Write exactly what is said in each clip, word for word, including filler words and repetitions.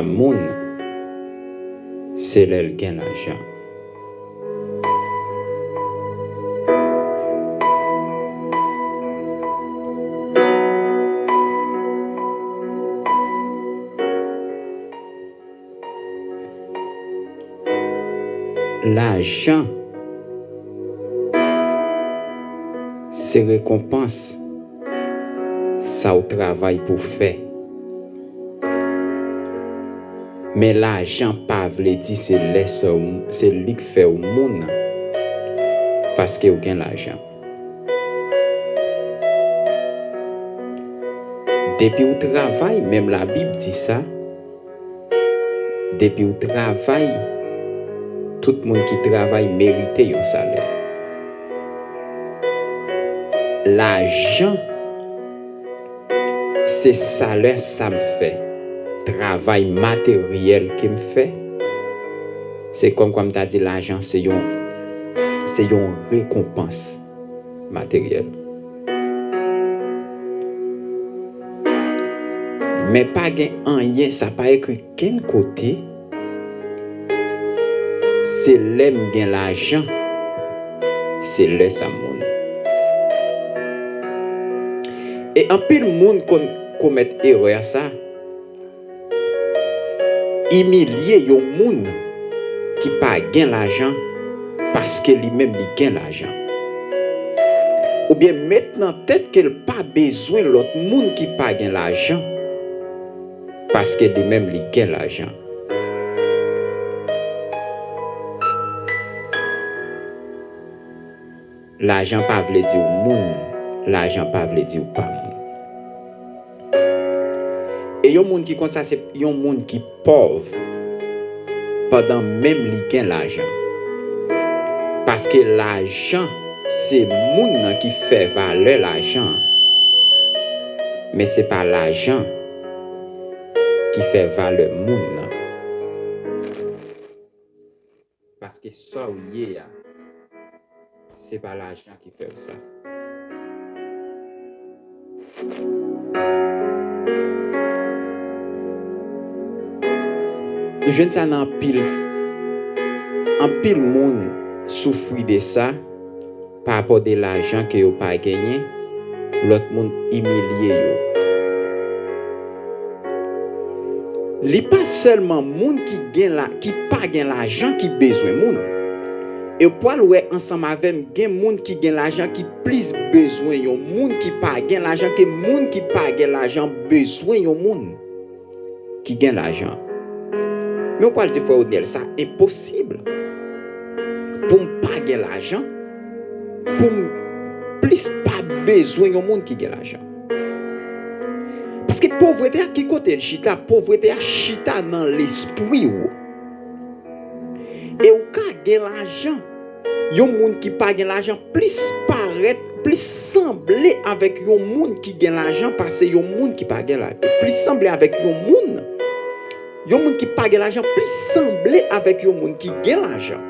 moun, se lè l gen lajan. Lajan se rekonpans sa w travay pou fè. Men lajan pa vle di se lè sa w, se li k fè w moun, paske w gen lajan. Depi w travay, menm Labib di sa, depi w travay, tout moun ki travay merite yon salè. Lajan, se salè sa m fè, travay materyèl ke m fè, se kòmkwa m ta di lajan se yon, se yon rekonpans materyèl. Men pa gen anyen, sa pa ekri kenn kote, se lè m gen lajan, se lè sa m moun. E anpil moun konn komèt erè sa, imilye yon moun ki pa gen lajan paske li menm li gen lajan. Oubyen met nan tèt ke l pa bezwen lòt moun ki pa gen lajan paske li menm li gen lajan. Lajan pa vle di w moun, lajan pa vle di w pa moun. E yon moun ki konsa se yon moun ki pòv pandan menm li gen lajan. Paske lajan se moun nan ki fè valè lajan an. Men se pa lajan ki fè valè moun nan. Paske sa w ye a, se pa lajan ki fè w sa. Nou jwenn sa nan anpil, anpil moun soufri de sa. Pa rapò de lajan ke yo pa genyen, lòt moun imilye yo. Li pa sèlman moun ki gen la, ki pa gen lajan ki bezwen moun. E w pral wè ansanm avè m, gen moun ki gen lajan ki plis bezwen yon moun ki pa gen lajan ke moun ki pa gen lajan bezwen yon moun ki gen lajan. Men w pral di, "Frè Odnèl, sa enposib pou m pa gen lajan, pou m plis pa bezwen yon moun ki gen lajan." Paske povrete a, ki kote l chita? Povrete a chita nan lespri w. E w ka gen lajan. Yon moun ki pa gen lajan plis parèt, plis sanble avèk yon moun ki gen lajan pase yon moun ki pa gen lajan. Plis sanble avèk yon moun, yon moun ki pa gen lajan plis sanble avèk yon moun ki gen lajan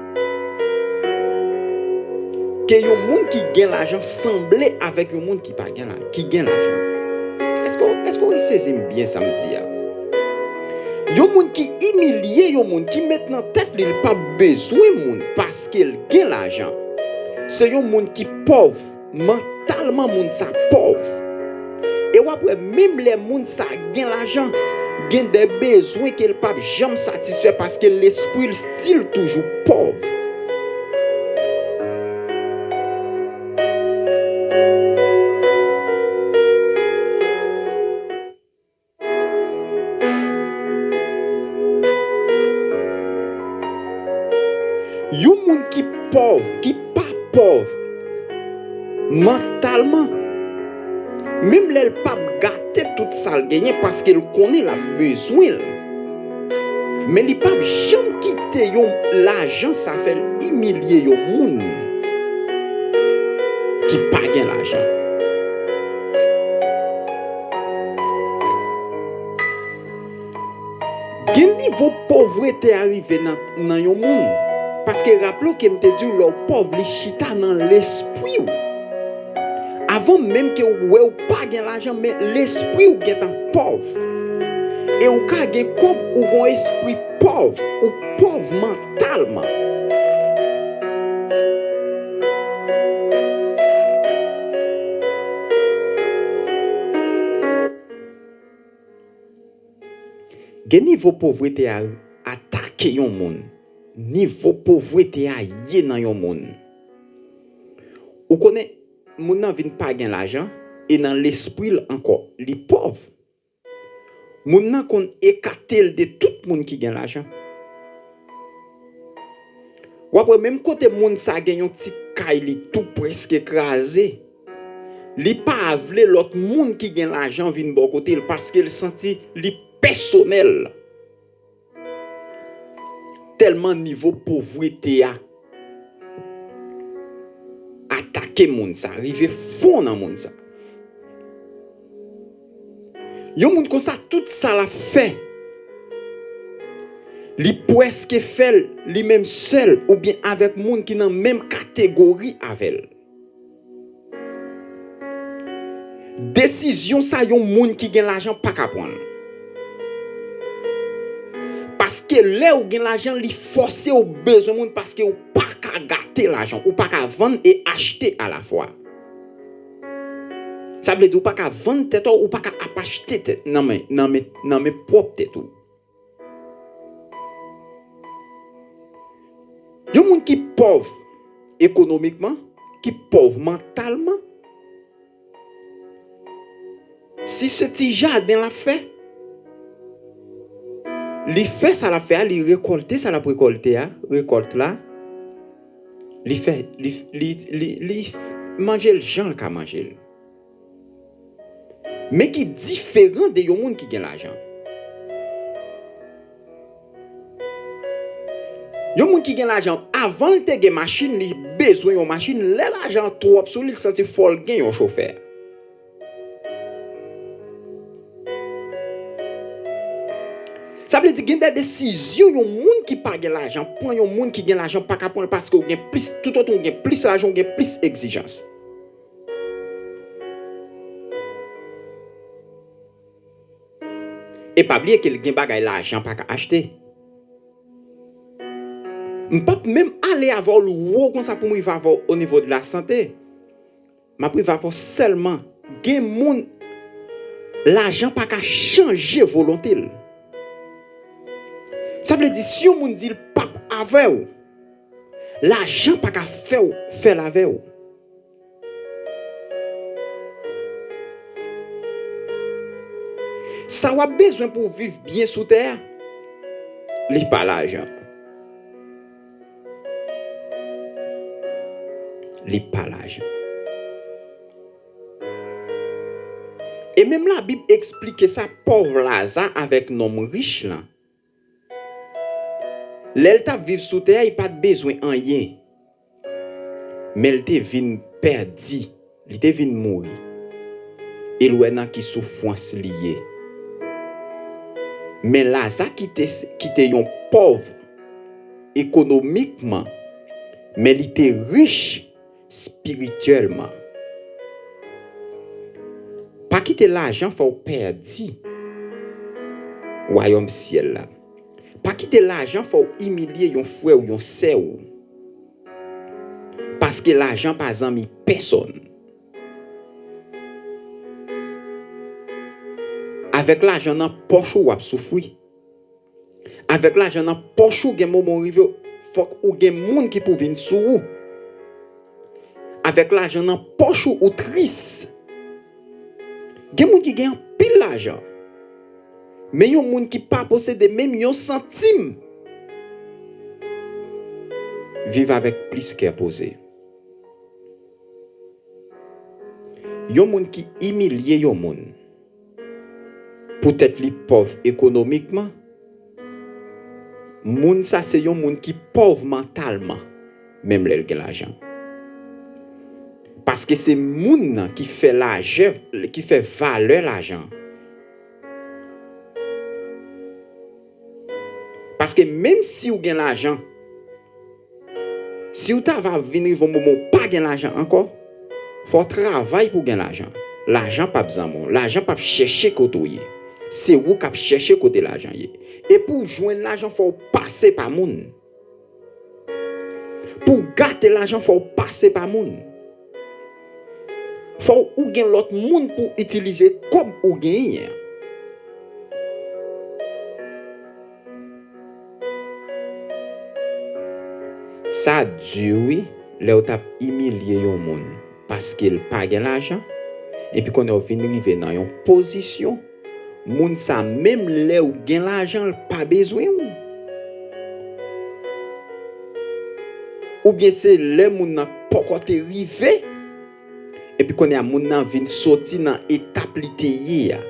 ke yon moun ki gen lajan sanble avèk yon moun ki pa gen lajan, ki gen lajan. Èske, èske w sezi m byen sa m di a? Yon moun ki imilye yon moun, ki met nan tèt li l p ap bezwen moun paske l gen lajan, se yon moun ki pòv. Mantalman, moun sa pòv. E w ap wè, menm lè moun sa gen lajan, gen de bezwen ke l p ap janm satisfè paske lespri l still toujou pòv. Yon moun ki pòv, ki pa pòv mantalman, menm lè l p ap gate tout sa l genyen paske l konnen l ap bezwen l, men li p ap janm kite yon lajan sa fè l imilye yon moun ki pa gen lajan. Gen nivo povrete a rive nan, nan yon moun. Paske raple w ke m te di w lè w pòv, li chita nan lespri w. Avan menm ke w wè w pa gen lajan, men lespri w gentan pòv. E ou ka gen kòb, ou gon espri pòv, ou pòv mantalman. Gen nivo povrete a atake yon moun. Nivo povrete a ye nan yon moun. Ou konnen, moun nan vin pa gen lajan, e nan lespri l ankò, li pòv. Moun nan konn ekate l de tout moun ki gen lajan. W ap wè menm kote moun sa gen yon ti kay li tou prèske kraze, li pa vle lòt moun ki gen lajan vin bò kote l paske l santi li pèsonèl. Tèlman nivo povrete a atake moun sa, rive fon nan moun sa. Yon moun konsa, tout sa l ap fè, li prèske fè l li menm sèl oubyen avèk moun ki nan menm kategori avè l. Desizyon sa yon moun ki gen lajan pa ka pran. Paske lè ou gen lajan, li fòse ou bezwen moun, paske ou pa ka gate lajan, ou pa ka vann e achte alafwa. Sa vle di ou pa ka vann tèt ou, ou pa ka ap achte tèt nan men, nan men, nan men pwòp tèt ou. Yon moun ki pòv ekonomikman, ki pòv mantalman, si se ti jaden l ap fè, li fè sa l ap fè a, li rekòlte sa l ap rekòlte a, rekòt la, li fè, li, li, li, li manje l jan l ka manje l. Men ki diferan de yon moun ki gen lajan. Yon moun ki gen lajan, avan l te gen machin, li bezwen yon machin. Lè lajan an twòp sou li, li santi fò l gen yon chofè. Sa vle di gen de desizyon yon moun ki pa gen lajan pran, yon moun ki gen lajan pa ka pran l paske ou gen plis, toutotan ou gen plis lajan, ou gen plis egzijans. E pa bliye ke l gen bagay lajan pa ka achte. M p ap menm ale avè w lwo konsa pou m rive avè w o nivo de la sante. M ap rive avè w sèlman. Gen moun, lajan pa ka chanje volonte l. Sa vle di, si yon moun di l p ap avè w, lajan pa ka fè w fè l avè w. Sa w ap bezwen pou w viv byen sou tè a, li pa lajan. Li pa lajan. E menm Labib eksplike sa pòv Laza avèk nonm rich lan. Lè l t ap viv sou tè a, li pa t bezwen anyen. Men l te vin pèdi, li te vin mouri. E l wè nan ki soufrans li ye. Men Laza ki te, ki te yon pòv ekonomikman, men li te rich espirityèlman. Pa kite lajan fè w pèdi wayòm syèl la. Pa kite lajan fè w imilye yon frè w, yon sè w. Paske lajan pa zanmi pèsonn. Avèk lajan nan pòch ou, w ap soufri. Avèk lajan nan pòch ou, gen moman w rive, fòk ou gen moun ki pou vin sou ou. Avèk lajan nan pòch ou, ou tris. Gen moun ki gen anpil lajan. Men yon moun ki pa posede menm yon santim, viv avèk plis kè poze. Yon moun ki imilye yon moun poutèt li pòv ekonomikman, moun sa se yon moun ki pòv mantalman, menm lè l gen lajan. Paske se moun nan ki fè lajè, ki fè valè lajan. Paske menm si w gen lajan, si w ta va vin rive yon moman w pa gen lajan ankò, fò w travay pou w gen lajan. Lajan p ap zanmi w, lajan p ap chèche kote w ye. Se ou k ap chèche kote lajan ye. E pou w jwenn lajan, fò w pase pa moun. Pou w gate lajan, fò w pase pa moun. Fò w gen lòt moun pou w itilize kòb ou genyen an. Sa di wi, lè w t ap imilye yon moun paske l pa gen lajan, epi kounye a w vin rive nan yon pozisyon, moun sa menm lè w gen lajan, l pa bezwen w. Oubyen se lè moun nan poko te rive, epi kounye a moun nan vin soti nan etap li te ye a.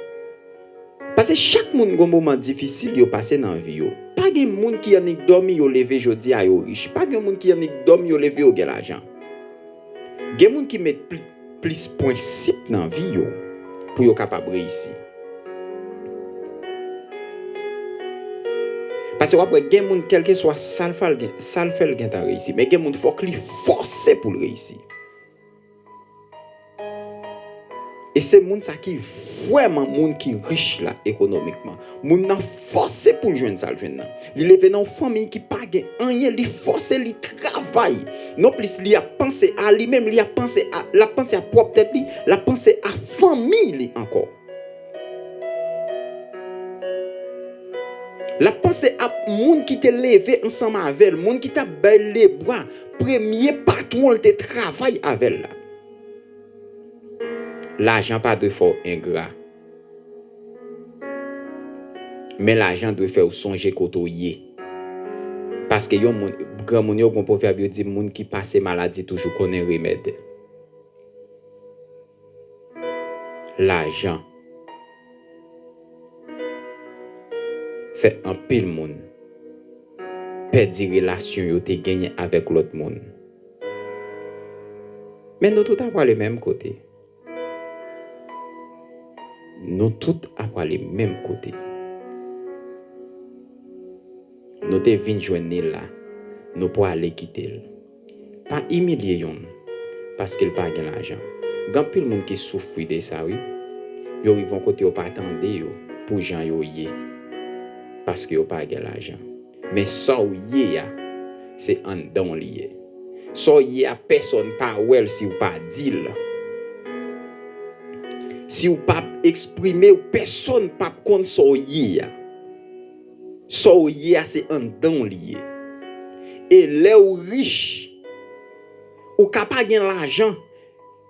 Paske chak moun gon moman difisil yo pase nan vi yo. Pa gen moun ki annik dòmi yo leve jodi a yo rich. Pa gen moun ki annik dòmi yo leve yo gen lajan. Gen moun ki met pli, plis prensip nan vi yo pou yo kapab reyisi. Paske w ap wè gen moun kèlkeswa sa l fè l gen, sa l fè l gentan reyisi. Men gen moun fòk li fòse pou l reyisi. E se moun sa ki vrèman moun ki rich la ekonomikman. Moun nan fòse pou l jwenn sa l jwenn nan. Li leve nan yon fanmiy ki pa gen anyen, li fòse, li travay. Non plis li ap panse a li menm, li ap panse a, l ap panse a pwòp tèt li, l ap panse a fanmiy li ankò. L ap panse ap moun ki te leve ansanm avè l, moun ki t ap bay l lebra, premye patwon l te travay avè l la. Lajan pa dwe fè w engra. Men lajan dwe fè w sonje kote w ye. Paske yon moun, granmoun yo gon pwovèb yo di moun ki pase maladi toujou konnen remèd. Lajan fè anpil moun pèdi relasyon yo te genyen avèk lòt moun. Men nou tout ap prale menm kote. Nou tout ap prale menm kote. Nou te vin jwenn li la, nou prale kite l. Pa imilye yonn paske l pa gen lajan. Gen anpil moun ki soufri de sa wi. Yo rive yon kote yo pa tande yo pou jan yo ye paske yo pa gen lajan. Men sa w ye a, se anndan w li ye. Sa w ye a, pèsonn pa wè l si w pa di l. Si w p ap eksprime w, pèsonn p ap konn sa w ye a. Sa w ye a, se anndan w li ye. E lè w rich, ou ka pa gen lajan,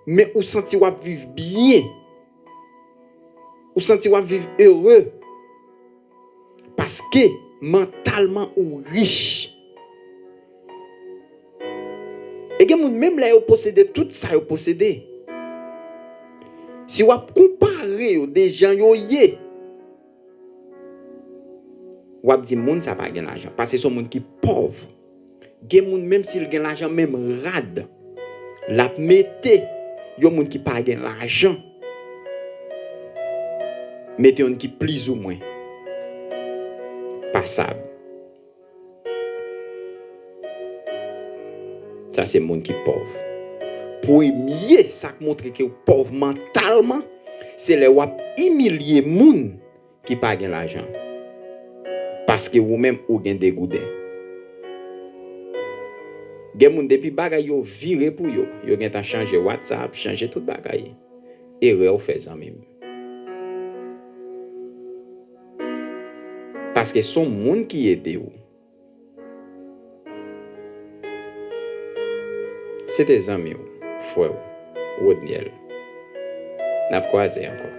men ou santi w ap viv byen. Ou santi w ap viv ere. Paske mantalman ou rich. E gen moun menm lè yo posede tout sa yo posede. Si w ap konpare yo de jan yo ye, w ap di moun sa pa gen lajan. Paske se yon moun ki pòv. Gen moun menm si l gen lajan, menm rad, l ap mete yon moun ki pa gen lajan, mete youn ki plizoumwen pasab. Sa se moun ki pòv. Premye, sa k montre ke w pòv mantalman, se lè w ap imilye moun ki pa gen lajan. Paske ou menm ou gen degouden. Gen moun depi bagay yo vire pou yo, yo gentan chanje WhatsApp, chanje tout bagay. Erè w fè zanmi m. Paske se yon moun ki ede w. Se te zanmi w, frè w, Rodniel. N ap kwaze ankò.